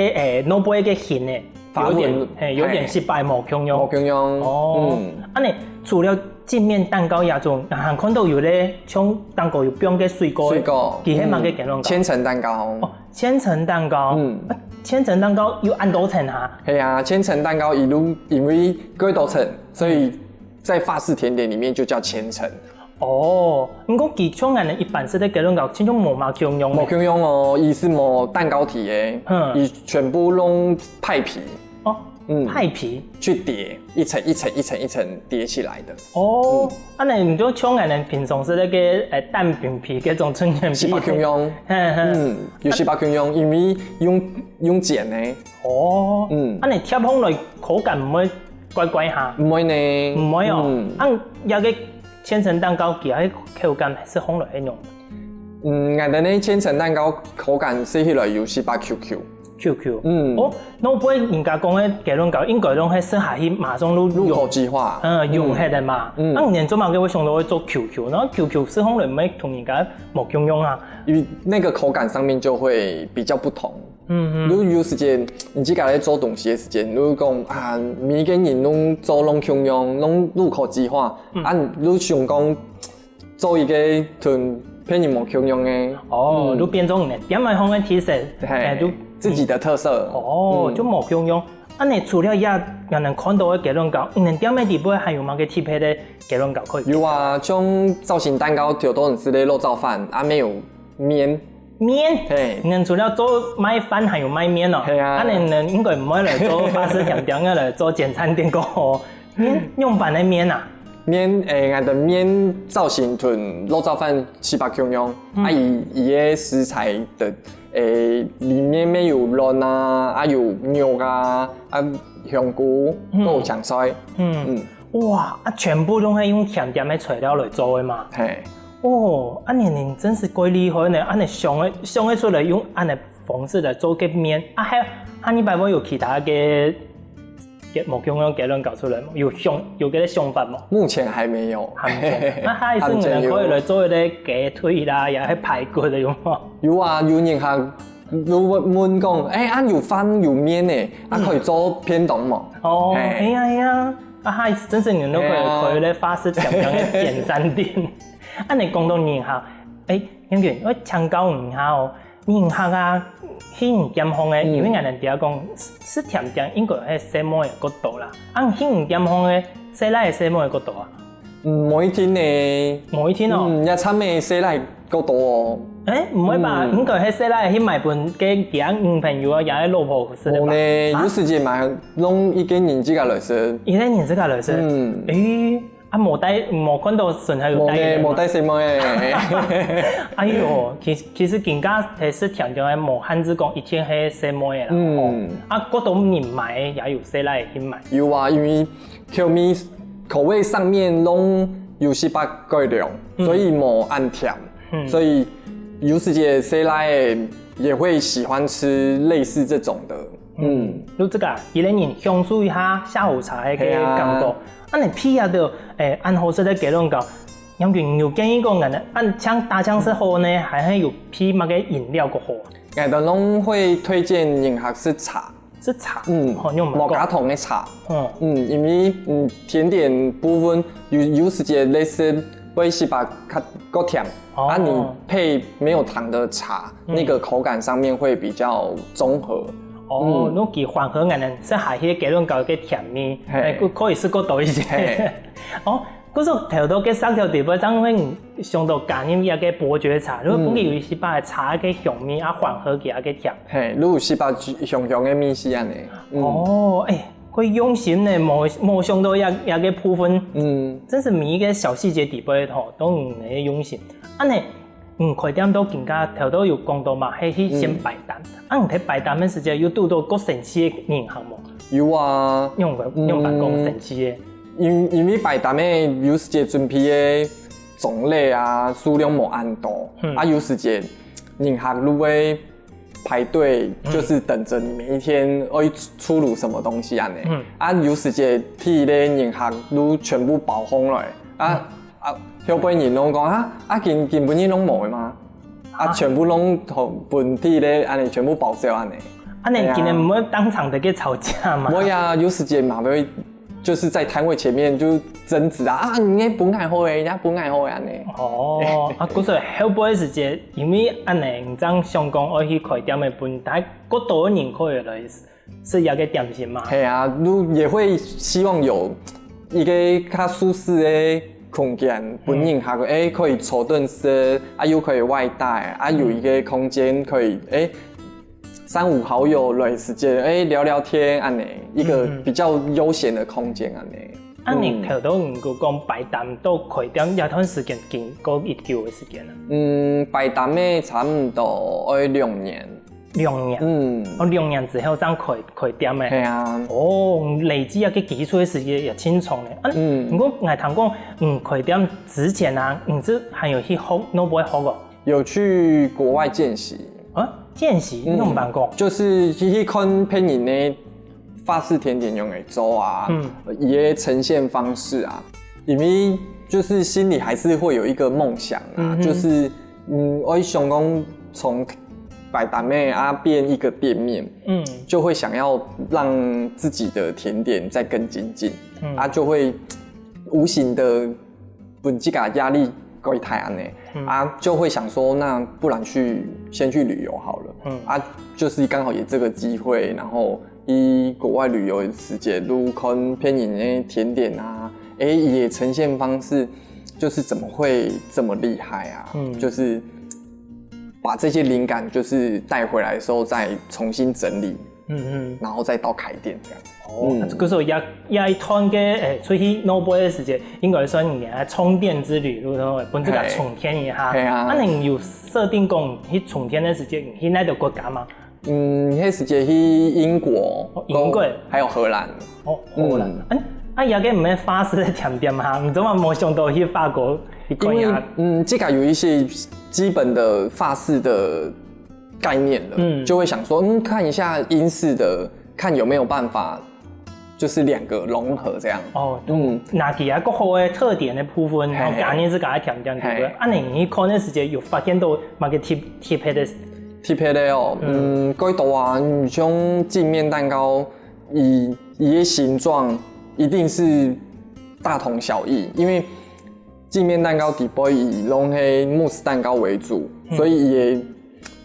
誒，外背个形个，發紋，有點，嘿，有點色塊無共樣。無共樣。哦，嗯。恁樣，除了鏡面蛋糕這種，還看到有个像蛋糕有放个水果，水果，佢係麼个雞卵糕？嗯，千層蛋糕。哦，千層蛋糕。嗯。啊，千層蛋糕有恁多層啊？係啊，千層蛋糕一路因為幾多層，所以在法式甜點裡面就叫千層。哦，毋過佢像恁樣一般式个雞卵糕，親像無麼共樣呢。無共樣哦，佢係無蛋糕體个，嗯，佢全部攏派皮。哦，嗯，派皮。去疊，一層一層一層一層疊起來的。哦，嗯，恁樣你就像恁樣平常時个，誒，蛋餅皮，該種春捲皮。係無共樣。嘿嘿。嗯，有係無共樣，因為用，用煎个。哦，嗯，恁樣貼上來口感毋會怪怪哈？毋會呢。毋會哦。嗯。恁樣个千層蛋糕，佢个口感係上來係仰？嗯，𠊎等个千層蛋糕口感食起來有係無Q Q。Q Q。嗯。哦，該毋會人家講个雞卵糕，應該攏係食下去馬上就入口即化。嗯，嗯，溶忒个嘛。嗯。啊，你做麼个會想到會做Q Q？然後Q Q食上來毋會同人家無共樣啊？因為那個口感上面就會比較不同。 嗯嗯。你有時節，你自家在做東西个時節，你會講啊，每個人攏做攏共樣，攏入口即化，嗯，啊，你想講做一個同別人無共樣个。哦，嗯，就變成你店仔項个特色，嘿，誒，就自己的特色。哦，嗯，就無共樣。恁樣除了這，𠊎等看到个雞卵糕，你等店仔底背還有麼个特別个雞卵糕可以？有啊，像造型蛋糕，有當多人食个肉燥飯，啊，乜有 麵。麵？嘿。你等除了做賣飯還有賣麵哦？係啊。恁樣你等應該毋會來做法式甜點，愛來做煎炒煸炒个哦。麵，仰般个麵啊？麵，誒，𠊎等麵造型同肉燥飯係無共樣，嗯，啊，佢，佢个食材个，誒，裡面乜有卵啊，啊，有肉啊，啊，香菇，嗯，還有青菜。嗯。嗯。哇，啊，全部攏係用甜點个材料來做个嘛？嘿。 哦，恁樣你真係蓋厲害呢！恁樣想个，想得出來用恁樣方式來做个麵。啊，還，下二擺會有其他个，个無共樣个雞卵糕出來無？有想，有這個想法無？目前還沒有。還沒有。那下一次你們可以來做一個雞腿啦，也係排骨个，有無？有啊，有人還，有問，問講，誒，啊，有飯有麵呢，啊，嗯，可以做便當無？哦，嘿。係啊，係啊。啊，下一次真係你們都可以，嘿啊，開一個法式甜點个煎炒煸炒。 啊，你講到人客，誒，永遠，𠊎請教你一下哦，人客啊，去你店項个，嗯，因為𠊎等知講，食，食甜點應該係細妹个較多啦。啊，去你店項个，細倈个細妹个較多啊？嗯，無一定呢。無一定哦。嗯，也慘个細倈較多哦。誒，毋會吧？嗯。應該係細倈去買分佢个女朋友啊，也係老婆食个吧？無呢，啊？有時節嘛，攏一個人自家來食。一個人自家來食？嗯。誒， 啊，無帶，無看到身後有帶人嘛？無呢，無帶細妹。哎喲，其，其實今下係食甜點个，無限制講一定係細妹个啦。嗯。吼。啊，較多人買个也有細倈去買。有啊，因為口味，口味上面攏有係會改良，嗯，所以無恁甜，嗯，所以有時節細倈个也會喜歡吃類似這種的嗯，就自家一个人享受一下下午茶个感覺。係啊。恁樣配啊到，欸，恁好食个雞卵糕，楊君有建議講恁樣，恁樣打成係好呢，還係有配麼个飲料較好啊？𠊎兜攏會推薦人客食茶。食茶？嗯，哦，你有無講？無加糖个茶。嗯。嗯，因為，嗯，甜點部分有，有時節類似會係把較，較甜，哦。啊，你配沒有糖的茶，嗯。那個口感上面會比較綜合。哦，嗯。那佢緩和恁樣，食下去雞卵糕个甜味，係。欸，可，可以食較多一些。係。哦，可是頭到个石頭底背，正會想到加入一個伯爵茶，如果不過有一些把茶个香味啊，緩和佢个甜。係，如果係把香香个味緒恁樣。嗯。哦，欸， 會用心呢，無，無想到這，這個部分。嗯。真係每一個小細節底背吼，都有你个用心。恁樣，嗯，開店到今下頭到有講到嘛，係去先擺攤。嗯。啊，你在擺攤个時節，有堵到較生趣个人客無？有啊。仰般，嗯，仰般講生趣个？因，因為擺攤个有時節準備个種類啊，數量無恁多，嗯。啊，有時節人客就會 排隊，嗯。就是等著你每一天愛出，出爐什麼東西恁樣。嗯。啊，有時節去咧人客就全部包空來。啊，嗯。啊，後背人攏講，啊，啊，今，今晡日攏無个嗎？啊，啊。全部攏同本地咧，恁樣全部包走恁樣。啊，你今天毋會當場个去吵架嗎？係啊。無呀，有時節嘛會 就是在攤位前面就爭執啊，啊，你个本來好个，人家本來好个恁樣。哦，啊，故所後背个時節，因為恁樣，你正想講愛去開店个分，大家較多人可以來食這個點心嘛。係啊，就也會希望有一個較舒適个空間，分人客，嗯。欸，可以坐等食，啊，又可以外帶，啊，有一個空間可以，欸， 三五好友來時節，欸，聊聊天恁樣，一個比較悠閒的空間恁樣。嗯。啊，你頭到你講擺攤到開店這段時間經過幾久个時間啊？嗯，擺攤个差不多愛兩年。兩年？嗯。哦，兩年之後正開，開店个。係啊。哦，累積啊个基礎个時間也真長呢。啊，嗯。毋過𠊎聽講，嗯，開店之前啊，你係還有去學，外背學哦？ 有去國外見習。啊，見習？嗯。仰般講？就是去，去看別人个法式甜點仰仔做啊，嗯。佢个呈現方式啊，因為就是心裡還是會有一個夢想啊，嗯哼。就是，嗯，𠊎想講從擺攤仔啊變一個店面，嗯。就會想要讓自己的甜點再更精進，嗯。啊，就會無形的 分自家壓力過大恁樣，嗯。啊，就會想說，那不然去，先去旅遊好了。嗯。啊，就是剛好有這個機會，然後去國外旅遊的時節，就看別人个甜點啊，欸，佢个呈現方式，就是怎麼會這麼厲害啊？嗯。就是把這些靈感就是帶回來的時候再重新整理。 嗯嗯。然後再到開店這樣。哦，嗯。啊，故所這，這一段个，欸，出去外背个時節，應該算你个充電之旅，對不對？分自家充電一下。係啊。啊，你有設定講去充電个時節，你去哪個國家嗎？嗯，該時節去英國，哦，英國。還有荷蘭。哦，荷蘭。嗯。欸，啊，這個毋係法式个甜點哈，你怎麼無想到去法國去看呀？因為，嗯，這個有一些基本的法式的 概念了，嗯。就會想說，嗯，看一下英式的，看有沒有辦法，就是兩個融合這樣。哦，嗯。拿佢个各好个特點个部分，然後，嘿，嘿。加入自家个甜點，對不對？嘿。啊，你去看个時節有發現到麼个特，特別个？特別个哦，嗯。嗯，蓋多啊，你像鏡面蛋糕，佢，佢个形狀一定是大同小異，因為 鏡面蛋糕底背以攏係慕斯蛋糕為主，嗯。所以佢个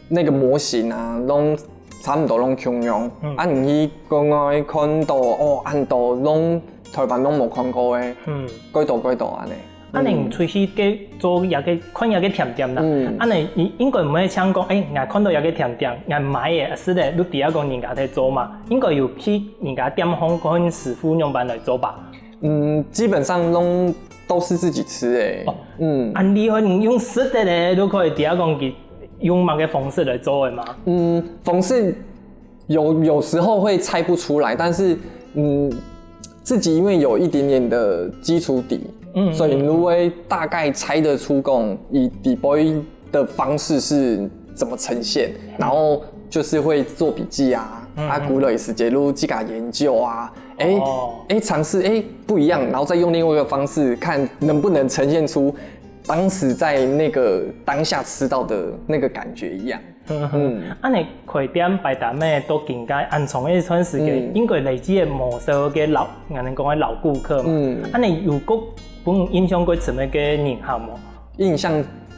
那個模型啊，攏差不多攏共樣。嗯。啊，你去國外看到，哦，恁多攏台灣攏無看過个，嗯。蓋多蓋多恁樣。啊，你出去个做這個，看這個甜點啦。嗯。啊，你應，應該毋會像講，欸，𠊎看到這個甜點，𠊎買个，食个，你知影講人家在做嘛？應該有去人家店方看師傅仰般來做吧？ 嗯，基本上攏，都是自己吃欸。哦。嗯。恁厲害，你用食个咧，都可以知影講佢用麼个方式來做个嘛？嗯，方式有，有時候會猜不出來，但是，嗯，自己因為有一點點的基礎底，嗯，所以你會大概猜得出講佢底背的方式是怎麼呈現，嗯。然後就是會做筆記啊，啊，過來時節就自家研究啊，哎，哦。哎，嘗試哎不一樣，然後再用另外一個方式，看能不能呈現出當時在那個當下吃到的那個感覺一樣。嗯，恁呢開店擺攤仔到今个恁長个一段時間，嗯。應該累積个無少个老，𠊎等講个老顧客嘛。嗯。恁呢有過分印象過深个人客無？印象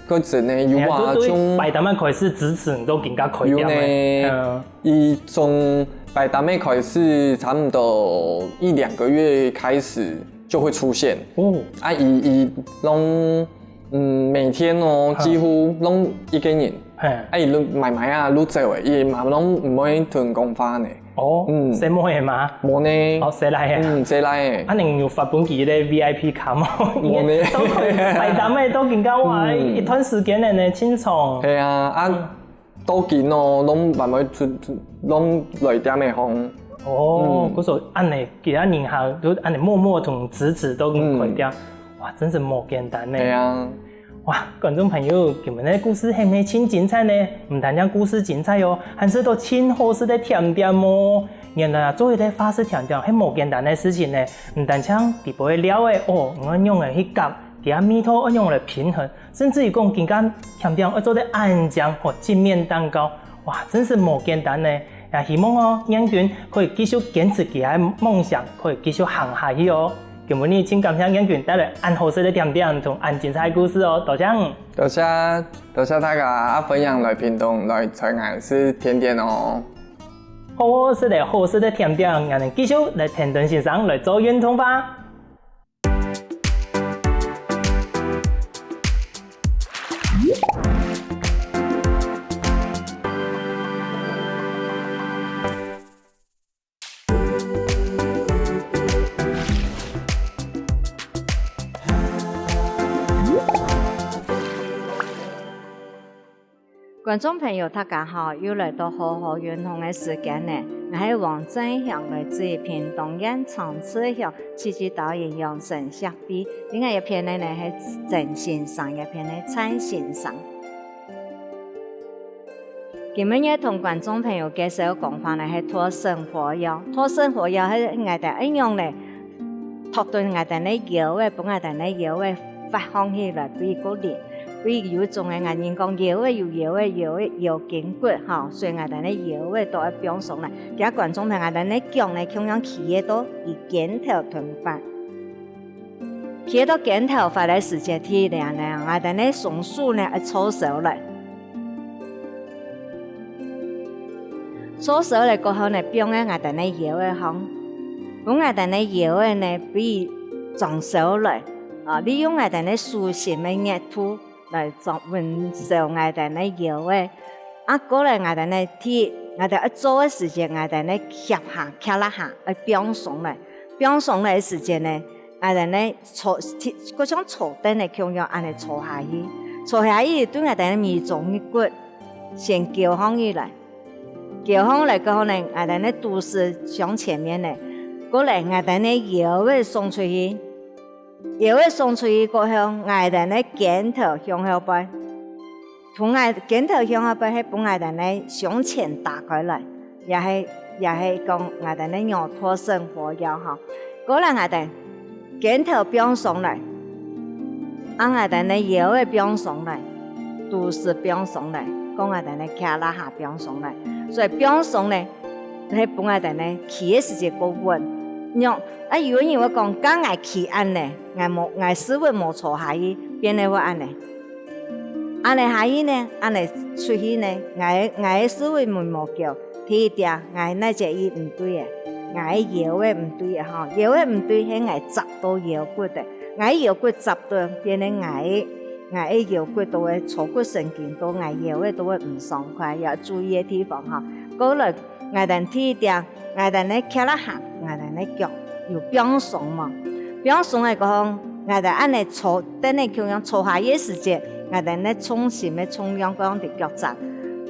過深个有啊，哎呀，就對像擺攤仔開始支持你到今个開店个。有呢。嗯。佢從擺攤仔開始差不多一兩個月開始就會出現。哦。啊，佢，佢攏，嗯，每天哦，嗯。幾乎攏一個人。嘿。啊，佢就買買啊，就走誒，佢嘛攏毋會同講話呢。哦，嗯。細妹仔嘛？無呢。哦，細倈仔啊。嗯，細倈仔。啊，你有發分佢个V I P卡無？無呢。都可以擺攤仔到今个哇，嗯。一段時間了呢，真長。係啊，啊，嗯。 到今哦，攏慢慢出，攏來店个項。哦，嗯。故所恁呢，其他人客就恁呢默默同支持到開店，嗯。哇，真是無簡單呢。係啊。哇，觀眾朋友，今日个故事係毋係盡精彩呢？毋單淨故事精彩哦，還食到盡好食个甜點哦。原來啊，做一個法式甜點係無簡單个事情呢。毋單淨底背个料仔哦，愛仰仔去夾，其他味道愛仰來平衡， 甚至於講今个甜點愛做得恁靚吼，盡面蛋糕，哇，真是無簡單呢！也希望哦，燕君可以繼續堅持佢个夢想，可以繼續行下去哦。今晡日盡感謝燕君帶來恁好食个甜點同恁精彩个故事哦，多謝你。多謝，多謝大家啊，歡迎來屏東來𢯭𠊎食甜點哦。好好食个好食个甜點，𠊎等繼續來跈等先生來做運動吧。 觀眾朋友，大家好，又來到好好運動个時間呢。𠊎係王正祥，來自屏東縣長治鄉，自己導演養生協會。另外一片呢，呢係曾先生，一片呢蔡先生。今晡日同觀眾朋友介紹个講法呢，係托生活藥。托生活藥係𠊎兜愛仰呢，托等𠊎兜个腰仔，分𠊎兜个腰仔發放起來，比較靈。 因為有種个人講腰仔有腰仔，腰仔腰筋骨吼，所以𠊎兜个腰仔都愛放鬆來。今觀眾朋友，𠊎兜个腳呢，共樣企个到佢肩頭同闊。企到肩頭闊个時節，第一呢，𠊎兜个雙手呢愛搓燒來。搓燒來過後呢，放在𠊎兜个腰仔項，分𠊎兜个腰仔呢，比佢脹燒來。啊，利用𠊎兜个手心个熱度 來做溫燒𠊎兜个腰仔。啊，過來𠊎兜个第，𠊎兜愛做个時節，𠊎兜个脅下、擎啦下，愛放鬆來。放鬆來个時節呢，𠊎兜个坐，就像坐凳个共樣，恁呢坐下去。坐下去，對𠊎兜个尾中骨先勾䟘起來。勾䟘來過後呢，𠊎兜个肚屎向前面呢，過來𠊎兜个腰仔送出去。 腰仔送出去過後，𠊎兜个肩頭向後背。同𠊎肩頭向後背係分𠊎兜个胸前打開來，也係，也係講𠊎兜个仰托生活腰吼。過來𠊎兜肩頭放鬆來，啊𠊎兜个腰仔放鬆來，肚屎放鬆來，講𠊎兜个擎啦下放鬆來。所以放鬆呢，係分𠊎兜个企个時節較穩。仰 啊，有个人會講，該𠊎企恁呢，𠊎無，𠊎屎朏無坐下去，變到會恁呢。恁呢下去呢，恁呢出去呢，𠊎，𠊎个屎朏無，無夠，第一點，𠊎哪隻位毋對个，𠊎个腰仔毋對个吼，腰仔毋對係𠊎扎到腰骨个，𠊎个腰骨扎到，變到𠊎个，𠊎个腰骨都會坐骨神經到，𠊎腰仔都會毋爽快，要注意个地方吼。過來 𠊎兜第一點，𠊎兜个擎啦下，𠊎兜个腳有放鬆無？放鬆个過後，𠊎兜恁呢坐，等下共樣坐下个時節，𠊎兜个重心个重量放在腳踭，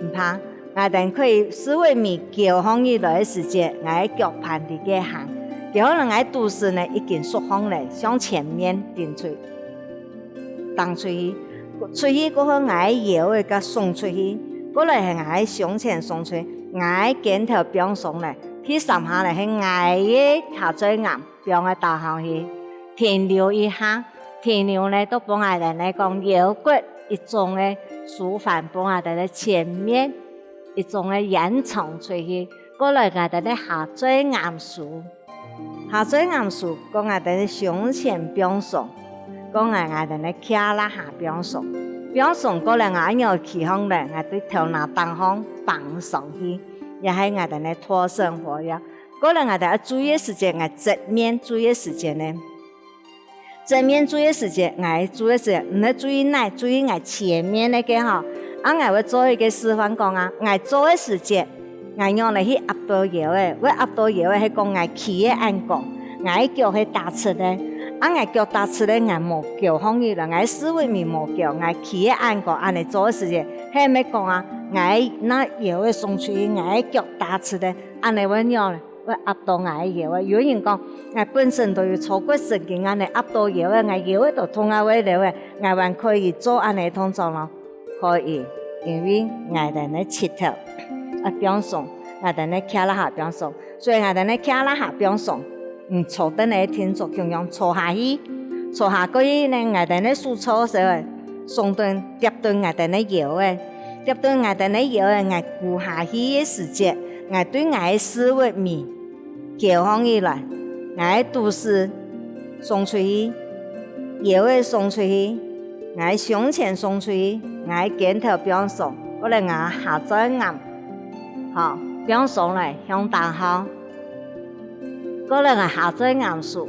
毋怕。𠊎兜可以屎朏尾勾䟘起來个時節，𠊎个腳盤在該行，勾䟘來𠊎肚屎呢已經縮䟘來，向前面頂出。 頂出去，出去過後，𠊎个腰仔共送出去，過來係𠊎个胸前送出去， 𠊎个肩頭放鬆咧，第三下咧係𠊎个下嘴頷放个肚項去，停留一下，停留咧，都分𠊎兜呢講腰骨一種个舒緩，分𠊎兜个前面一種个延長出去，過來𠊎兜个下嘴頷收。 下嘴頷收，過𠊎兜个胸前放鬆，過𠊎，𠊎兜个胯下放鬆。放鬆過來，𠊎恁樣企䟘咧，𠊎對頭那頂項放上去，也係𠊎兜个托勝活腰。過來𠊎兜愛注意个時節，𠊎正面注意个時節呢，正面注意个時節，𠊎注意个時節，毋係注意哪，注意𠊎前面該個吼。啊，𠊎會做一個示範講啊，𠊎做个時節， 𠊎仰仔去壓到腰仔，會壓到腰仔係講𠊎企个恁高，𠊎个腳係打直个。啊，𠊎腳打直个，𠊎無翹䟘起來，𠊎四圍面無翹，𠊎企个恁高，恁仔做个時節，係毋係講啊，𠊎那腰仔送出去，𠊎个腳打直个，恁仔會仰仔，會壓到𠊎个腰仔。有人講，𠊎本身都有坐骨神經，恁仔壓到腰仔，𠊎腰仔都痛啊會了仔，𠊎還可以做恁仔動作咯。 可以，因為𠊎兜个膝頭愛放鬆，𠊎兜个胯下放鬆，所以𠊎兜个胯下放鬆，嗯，坐等个動作共樣坐下去，坐下過去呢，𠊎兜个手搓手仔，鬆等貼等𠊎兜个腰仔，貼等𠊎兜个腰仔，𠊎跍下去个時節，𠊎對𠊎个四圍面 翹䟘起來，𠊎个肚屎送出去，腰仔送出去，𠊎个胸前送出去，𠊎个肩頭放鬆，過來𠊎下嘴頷，吼，放鬆來，向頂項。過來𠊎下嘴頷收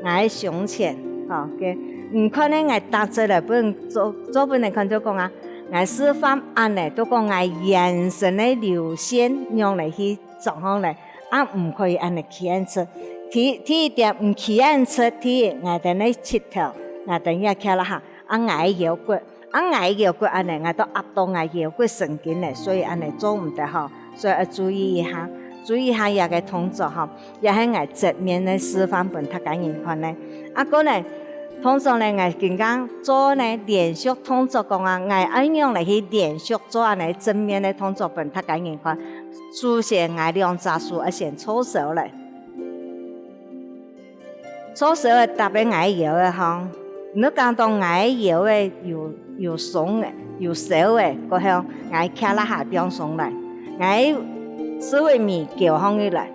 ，𠊎个胸前，吼，OK。你看呢，𠊎打直來分做，做分你看就講啊，𠊎示範恁仔，都講𠊎圓身个流線仰仔去 掌控咧，啊，毋可以恁仔企恁直。第，第一點，毋企恁直，第一，𠊎兜个膝頭，𠊎兜个胯下，啊，𠊎个腰骨，啊，𠊎个腰骨恁仔，𠊎都壓到𠊎腰骨神經咧，所以恁仔做毋得吼，所以愛注意一下，注意一下這個動作吼，也係𠊎正面个示範分大家人看咧。啊，過來，通常咧，𠊎今下做呢連續動作講啊，𠊎愛仰仔去連續做恁仔正面个動作分大家人看。 首先，𠊎兩隻手愛先搓手咧。搓手仔搭个𠊎个腰仔項，你感覺𠊎个腰仔有，有鬆个，有燒个，過後𠊎胯下放鬆來，𠊎四圍面翹䟘起來，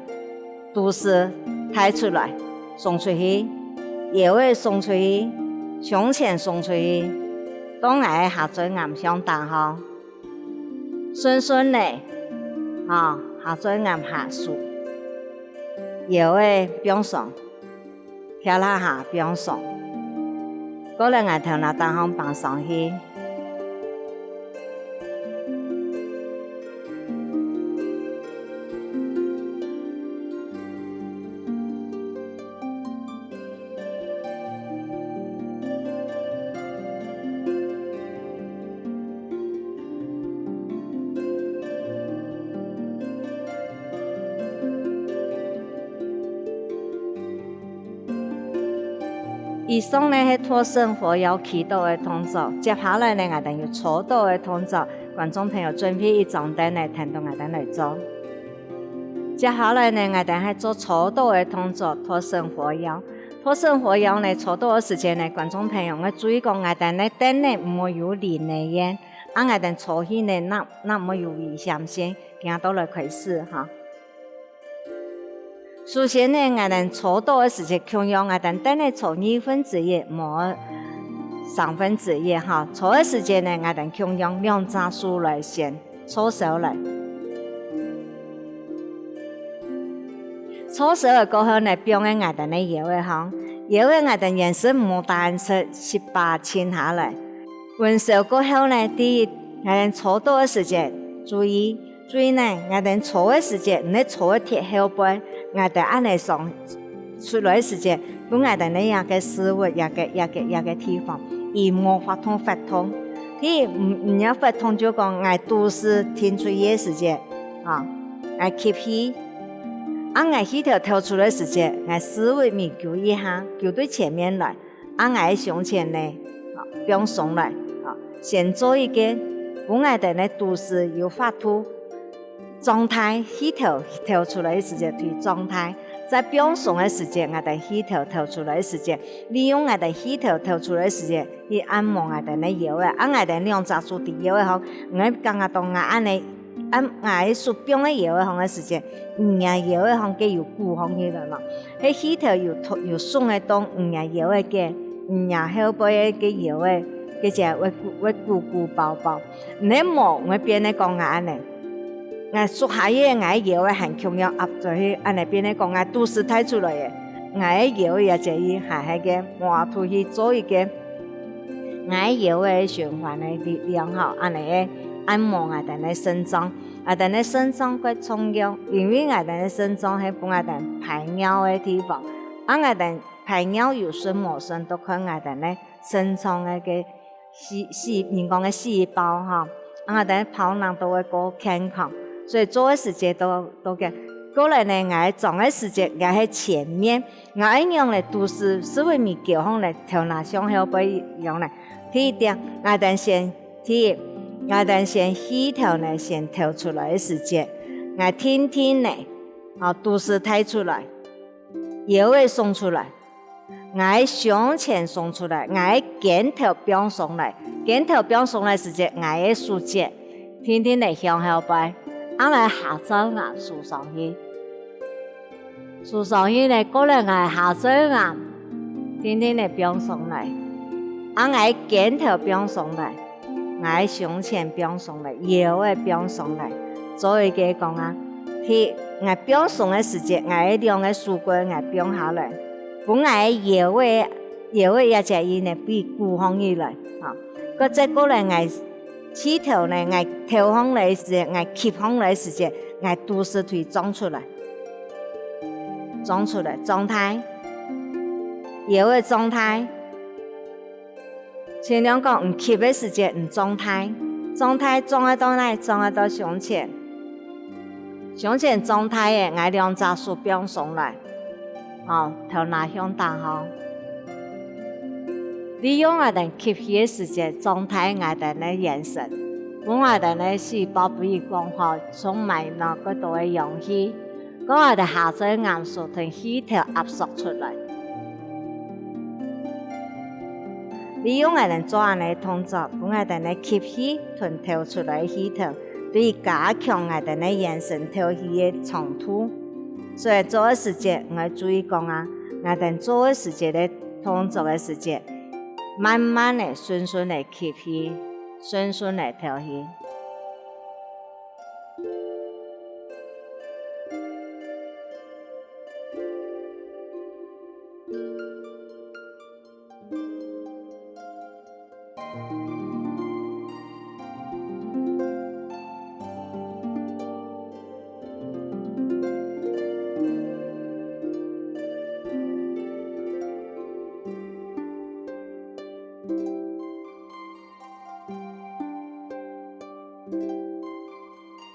肚屎抬出來，送出去，腰仔送出去，胸前送出去，到𠊎个下嘴頷向頂項。 順順仔，吼，下嘴頷下收，腰仔放鬆，胯下放鬆，過來𠊎頭那頂項放上去。 以上呢係托勝活腰祈禱个動作，接下來呢，𠊎兜有搓倒个動作，觀眾朋友準備一張凳呢，跈等𠊎兜來做。接下來呢，𠊎兜係做搓倒个動作，托勝活腰。 托勝活腰呢，搓倒个時節呢，觀眾朋友愛注意講，𠊎兜个凳呢毋好有離恁遠，啊𠊎兜搓去呢，若，若毋好有危險性，今下倒來開始哈。首先呢，𠊎兜搓倒个時節，共樣𠊎兜凳呢搓二分之一，毋好三分之一哈。搓个時節呢，𠊎兜共樣兩隻手來先 搓手來。搓手仔過後呢，放个𠊎兜个腰仔項，腰仔𠊎兜原先毋好打恁直，十八輕下來。穩手過後呢，第一，𠊎兜搓倒个時節，注意，注意呢，𠊎兜搓个時節，毋係搓个貼後背，𠊎兜恁仔上 出來个時節，分𠊎兜呢這個屎朏，這個，這個，這個地方，佢無法度活動。佢毋，毋愛活動就講𠊎肚屎挺出去个時節，啊，𠊎吸氣，啊𠊎氣頭敨出來个時節，𠊎屎朏面勼一下，勼對前面來，啊𠊎个胸前呢，啊，放鬆來，啊，先做一個，分𠊎兜呢肚屎有法度張大，氣透透出來个時節，對張大。在放鬆个時節，𠊎兜氣透透出來个時節，利用𠊎兜氣透透出來个時節，去按摩𠊎兜个腰仔。啊𠊎兜兩隻手在腰仔項，毋係講啊，當𠊎恁仔，恁𠊎个手放在腰仔項个時節，你个腰仔項該有鼓項起來嘛。該氣透有托有送个當你个腰仔該，你个後背个腰仔，該隻會鼓會鼓鼓包包。 你無，𠊎變个講𠊎恁仔，𠊎手下个𠊎个腰仔還共樣壓著去，恁仔變个講𠊎肚屎大出來个，𠊎个腰仔也就係還係个無法度去做一個，𠊎个腰仔循環个力量吼，恁仔个按摩𠊎兜个腎臟，𠊎兜个腎臟蓋重要，因為𠊎兜个腎臟係分𠊎兜排尿个地方，啊𠊎兜排尿有順無順，都看𠊎兜个腎臟个个 細細人講个細胞吼，啊𠊎兜个包囊都會過健康。所以做个時節都都个，過來呢，𠊎个張个時節，𠊎係前面，𠊎愛仰仔肚屎屎會毋會噭項呢，頭那向後背仰呢。第一點，𠊎兜先第一，𠊎兜先氣透呢先透出來个時節，𠊎定定呢，吼，肚屎大出來，腰仔送出來。 𠊎个胸前送出來，𠊎个肩頭放鬆來，肩頭放鬆來時節，𠊎个手節定定仔向後背，啊𠊎下嘴牙收上去，收上去呢，過來𠊎下嘴牙定定仔放鬆來，啊𠊎个肩頭放鬆來。 𠊎个胸前放鬆來，腰仔放鬆來。做一個講啊，第，𠊎放鬆个時節，𠊎个兩個手骨𠊎放下來，分𠊎个腰仔，腰仔這隻位呢，分佢鼓項起來，吼。過再過來，𠊎氣透呢，𠊎透項來時節，𠊎吸項來時節，𠊎肚屎腿張出來，張出來，張大，腰仔張大。 盡量講，你吸个時節你張大，張大張啊到哪？張啊到胸前。胸前張大仔，𠊎兩隻手放鬆來，吼，頭那向頂項。利用𠊎兜吸氣个時節，張大𠊎兜个圓身，分𠊎兜个細胞分佢講好，充滿了過多个氧氣。 過𠊎兜下嘴牙手同氣透壓縮出來。利用𠊎兜做恁仔動作，分𠊎兜个吸氣同透出來个氣透，對加強𠊎兜个圓身透氣个長度。所以做个時節，𠊎注意講啊，𠊎兜做个時節个動作个時節，慢慢仔、順順仔吸氣，順順仔透氣。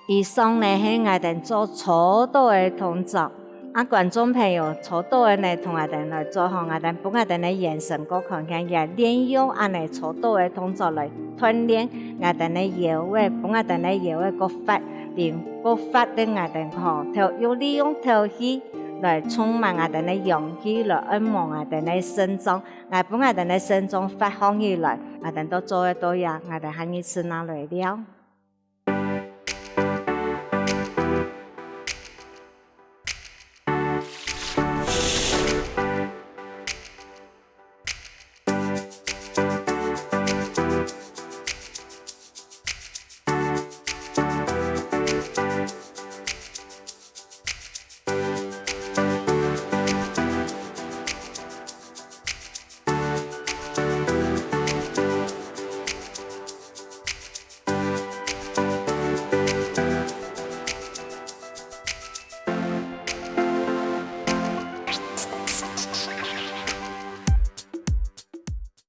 以上呢係𠊎兜做搓倒个動作。啊，觀眾朋友，搓倒个呢，同𠊎兜來做吼，𠊎兜分𠊎兜个眼神過看看，也練用恁仔搓倒个動作來鍛鍊𠊎兜个腰仔，分𠊎兜个腰仔過發靈，過發展𠊎兜吼，透，用利用透氣來充滿𠊎兜个陽氣，來按摩𠊎兜个腎臟，來分𠊎兜个腎臟發放起來，𠊎兜都做得到呀，𠊎兜下二次那來尞。